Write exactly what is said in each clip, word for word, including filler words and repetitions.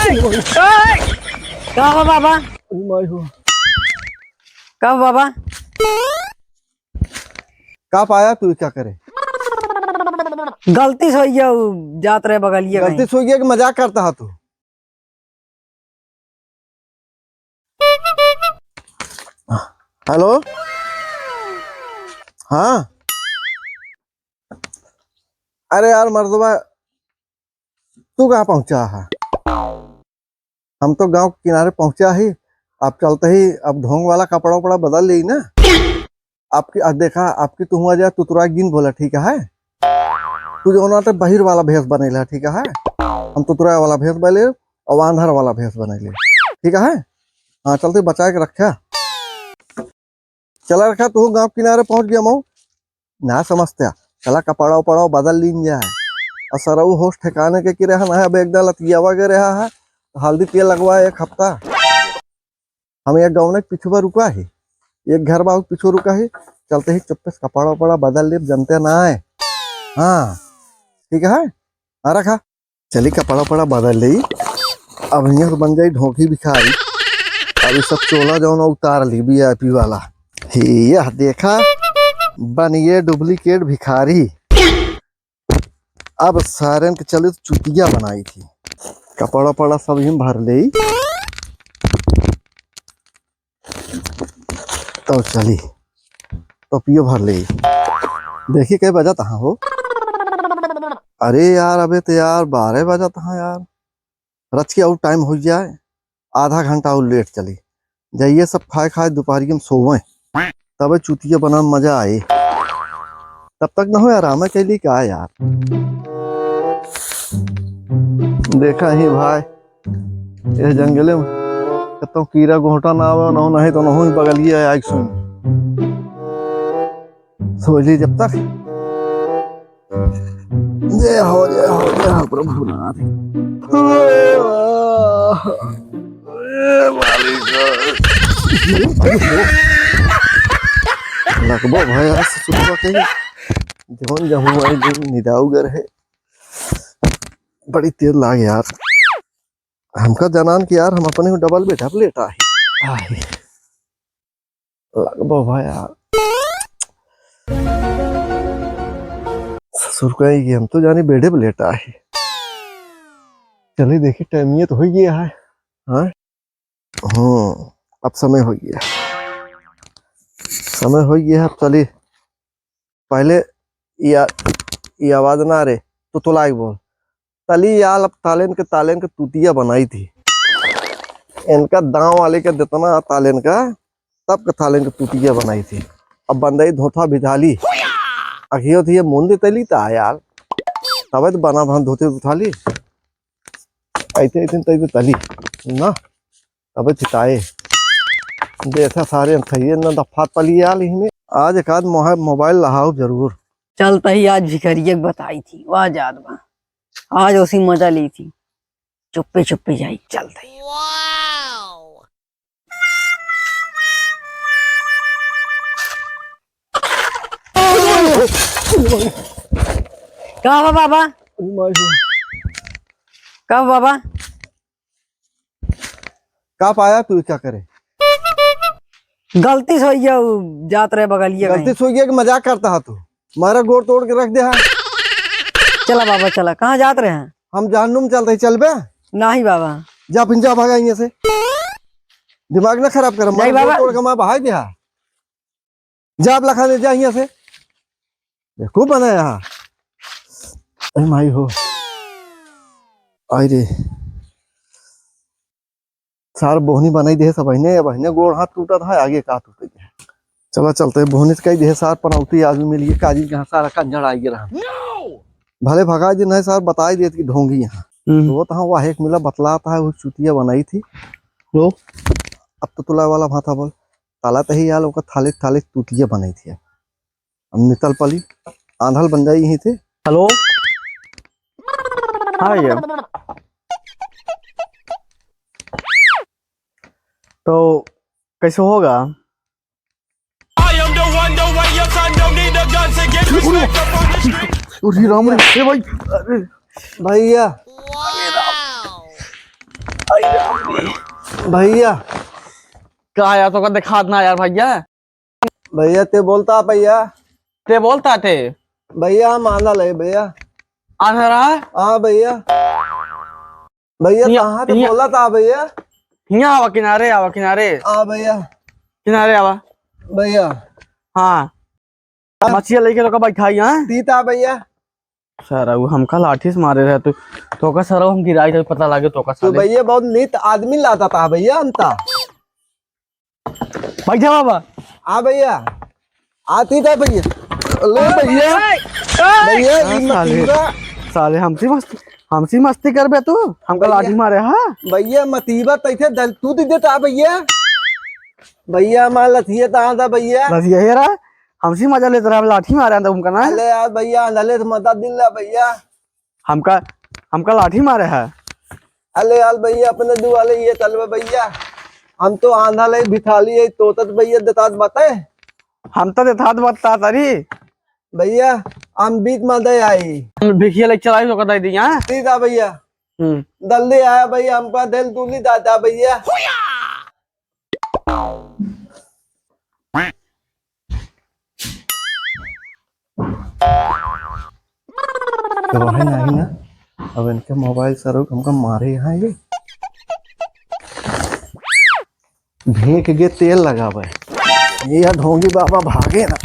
का हो बाबा? अरे माई हो। का हो बाबा? का पाया तू, क्या करे? गलती से होइ गया, उ जात रहे बगलिया गलती कहीं। से होइ गया कि मजाक करता है तू? हेलो, हाँ, अरे यार मर्दवा, तू कहाँ पहुँचा है? हम तो गाँव के किनारे पहुँचा ही, आप चलते ही अब ढोंग वाला कपड़ा उपड़ा बदल ली ना। आपकी, आ, देखा, आपकी तू हुआ जा तुतुरा गिन बोला, ठीक है? तू जो ना तो बहिर वाला भेष बनेला, ठीक है? हम तुतुरा वाला भेष बने और आंधर वाला भेष बनेले, ठीक है? हाँ, चलते बचा के रखा। चला रखा, तू गाँव किनारे पहुँच गया मऊ, ना समझते, चला कपड़ा उपड़ा बदल लीन जाए। और सरऊ होश ठिकाने के की रहा ना है, अब एकदम लतियावा के रहा है, हल्दी तेल लगवा एक हफ्ता। हम एक गाँव ने पीछे रुका ही, एक घर बाबू पीछे रुका ही, चलते ही चुप्पे से कपड़ा उपड़ा बदल ले, जनते ना आए। हाँ, ठीक है, हाँ रखा। चली कपड़ा उपड़ा बदल ले, अब हियाँ से बन जाई ढोंगी भिखारी। अब ये सब चोला जौन उतार ली वीआईपी वाला। हे यह देखा, बनिए डुप्लीकेट भिखारी। अब सारन के चले तो चुतिया बनाई थी। कपड़ा उपड़ा सब ही भर ले। तो चली, टोपियो भर ले। देखी कै बजत हाँ हो। अरे यार, अबे तो यार बारह बजत हाँ यार। रच के और टाइम हो जाए, आधा घंटा और लेट चली। जाइए सब खाए खाए दोपहरी में सोवें, तबे चुतिया बना में मजा आए। तब तक न हो आराम कैली का यार। देखा ही भाई, ये जंगले में कतौ कीड़ा गोहटा ना आवे, ना नहीं तो नहु ही बगलिया आए सुन। सोई ली जब तक। जय हो, जय हो, जय हो प्रभुनाथ। ए मालिक। लगबो भया ससुरवा के। जौन जहूँ आई दिन निदाऊ गर है। बड़ी तेज लाग यार। हमका जनान कि यार हम अपने में डबल बेड पे लेटा ही। आही। लगबो भया। ससुर कही कि हम तो जानी बेडे पे लेटा ही। चली देखी, टाइम ये तो हो गया है। हाँ? हम्म, अब समय हो गया। समय हो गया है, अब चली। पहले या, ये आवाज ना रे, तो तोलाई बोल। तली याल अब तालेन के, तालेन के तूतिया बनाई थी। इनका दांव वाले के जितना तालेन का, तब के तालेन के तूतिया बनाई थी। अब बंदई धोथा भिजाली। अखियो थी ये मुंद तली ता यार। तबे तो बना भन धोती उठा ली। ऐते, ऐते, तैते तली। ना। अबे चिताए। देखा सारे अंथैये न दफात पली आल इहमें। आज एक आध मोहा-, मोबाइल लहाऊ जरूर। चलता ही आज भिखरिया के बताई थी, वाह जात बा। आज ओसी मजा ली थी। चुप्पे चुप्पे जाई, चलता ही। का बा बाबा? अरे माई हो। का बा बाबा? का पाया तू, क्या करे? गलती से होइ गया, उ जात रहे बगलिया गलती कहीं। से होइ गया कि मजाक करता है तू? मारा गोड़ तोड़ के रख दे है। चला बाबा, चला। कहाँ जात रहे हैं? हम जहन्नुम चलते ही, चलबे? नहीं बाबा। जा फिर जा, भागा यहाँ से। दिमाग ना खराब कर, नहीं मारा गोड़ बाबा। तोड़ के मैं बहाई दे है। जा, अब लखा दे, जा हियाँ से। देखो बना यहाँ। अरे माई हो। आई रे। सार बोहनी बनाई दे सब बहिने, बहिने गोड़ हाथ टूटत है, आगे का टूटे के। चला चलते बोहनी तो कही दे सार पनौती आदमी मिलिए, काजी कहाँ सारा कंजड़ आई रहा। भले भगाई दिन है सार, बताई देत कि ढोंगी यहाँ। हम्म। तो वो तो हाँ, वह एक मिला बतलाता है, वो चुतिया बनाई थी। लो। अब तो तुला वाला भाथा बोल। ताला तही याल ओकर थालिक थालिक तूतिया बनाई थी। अब नितल पली, आंधल बन जाई यहीं थे। हेलो। हाँ भैया। तो कैसे होगा? I am the one, the way your son don't need a gun to get respect up on the street। अरे राम रे, ए भाई, अरे। भैया। Wow। भैया। का यार, तोका देखात ना यार भैया। भैया, ते बोलता भैया। ते बोलता ते। भैया, हम आंधल है भैया। आंधल है? हाँ भैया। भैया, हियाँ, कहाँ ते हियाँ। बोलता भैया? हियाँ आवा, किनारे आवा, किनारे। हाँ भैया। किनारे आवा। भैया। हाँ। मछिया लेके तोका बैठाई, हाँ? तीता भैया। सर, उ हमका लाठी से मारे रहे तू। तोका सरवा हम गिराई जब पता लागे तोका तू साले। भैया बहुत नीत आदमी लाता था भैया, हम ता। बैठा बाबा। हाँ भैया। आती था भैया। ले भैया। भैया, हाँ, ई साले। मतीबा। साले, हमसे मस्ती, हमसे मस्ती करबे तू? हमका भैया। लाठी मारे, हाँ? भैया, मतीबा तैसे दल तू दे देता भैया। भैया, हमार लथिया कहाँ था भैया? लथिया हे रहा। हमसे मजा लेत रहा, लाठी मारे अंदर हमका ना। अले यार भैया, अंधले से मजा दिल ला भैया। हमका, हमका लाठी मारे है। अले यार भैया, अपने दुआले ये तलवा भैया। हम तो आंधा ले भिखाली है, तोतत भैया देतात बाते। हम तो देतात बात तारी। भैया, हम बीच में दे आई। हम भिखिया ले चलाई तो कदाई दी, हाँ? सीधा भैया। हम्म। जल्दी आया भैया, हमका दिल दूली दादा भैया। तो है नहीं ना, अब इनके मोबाइल सर हमका मारे यहाँ ये। भींग के तेल लगावे। ये ढोंगी बाबा भागे ना।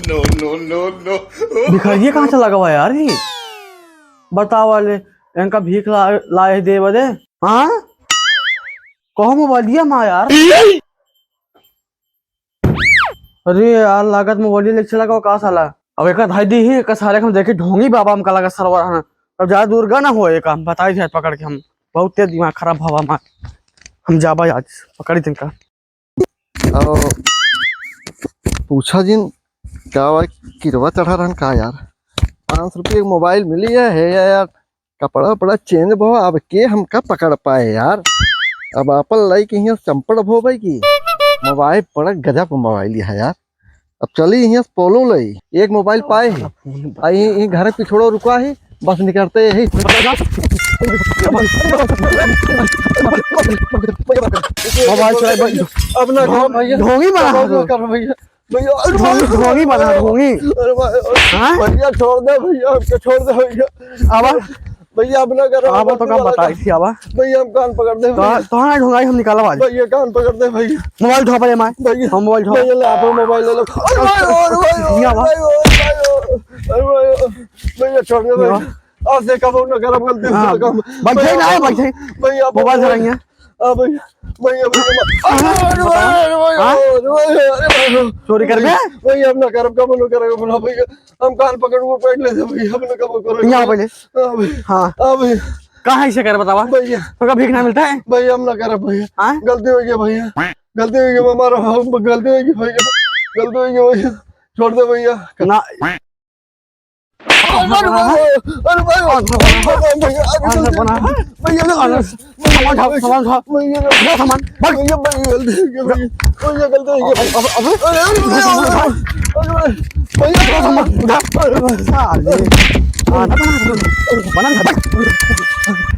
No, no, no, no। भिखरिया कहाँ चला गवा यार ये? बतावा ले, इनका भीख ला-, लाए दे बदे। हाँ? कहो मोबाइलिया माँ यार। अरे यार, लागत मोबाइलिया लेके चला गवा का साला? अब एका धाई दी ही, एका साले के हम देखे ढोंगी बाबा हमका लगा सरवर हन। अब ज्यादा दूर गा ना हो, एक हम बताई थे पकड़ के हम। बहुत तेज दिमाग खराब हवा मार। हम जाबा आज, पकड़ी तिनका। और पूछा जिन, का बा, किरवा चढ़ा रहन का यार? पाँच सौ रुपये के मोबाइल मिली है, है यार, कपड़ा उपड़ा चेंज भो, अब के हमका पकड़ पाए यार? अब आपन लाई के हियाँ चंपड़ भो भाई की मोबाइल बड़ा गजब मोबाइल है यार। अब चली हियाँ पोलो लाई, एक मोबाइल पाए है। आई, ई घर के पिछड़ो रुका है, बस निकलते यही। मोबाइल चलाए, भाई। अपना ढोंग-, भैया। ढोंगी बना दो। कर भैया। भैया, अरे ढोंगी, भाई। ढोंगी बना, ढोंगी। अरे भाई, अरे हाँ? भैया, छोड़ दे भैया, हमको छोड़ दे भैया। आवा। भैया, अपना कर, आवा तो का बताई थी, आवा। भैया, हम कान पकड़ दे तो, भैया। तो हाँ, ढोंगाई हम निकालब आज। भैया, कान पकड़ दे भैया। मोबाइल उठा पहले माय। भैया। हम मोबाइल उठा। भैया, ले, आप मोबाइल ले लो। अरे भाई, अरे भाई, ये आवा। अरे भाई, अरे भाई, अरे भाई, भैया, छोड़ दे भैया। हाँ। आज से कबो ना करब गलती से हाँ, काम। बैठे ना, बैठे। भैया, मोबाइल भैया। धराइए। हाँ भैया, भैया, भैया, अरे, अरे, अरे, अरे, हाँ? अरे, अरे, अरे, अरे, चोरी करबे? भैया, हम ना करब, कबो ना करब, अपना भैया। हम कान पकड़ के बैठ लेते भैया, हम ना कबो करब। यहाँ पहले। हाँ भैया। हाँ। हाँ भैया। कहाँ इसे करे बतावा? भैया। तोका भीख ना मिलता है? भैया, हम ना करब भैया। हाँ? गलती हो गया भैया। गलती हो गया हमारा, हम गलती हो गया भैया। गलती हो गया भैया। छोड़ दे भैया। ना। अरे भाई, अरे भाई, अरे भाई, अरे भाई, अरे भाई, अरे भाई, भैया, अरे सामान उठाओ, सामान उठाओ। भैया, उठाओ सामान, भाग। भैया, भैया, गलती हो गई, भैया, भैया, गलती हो गई। अब, अब, अब, अरे, अरे, अरे, अरे, अरे, भैया, उठाओ सामान, उठा। अरे भाई, साले, खाना बना, बना, बना, भाग।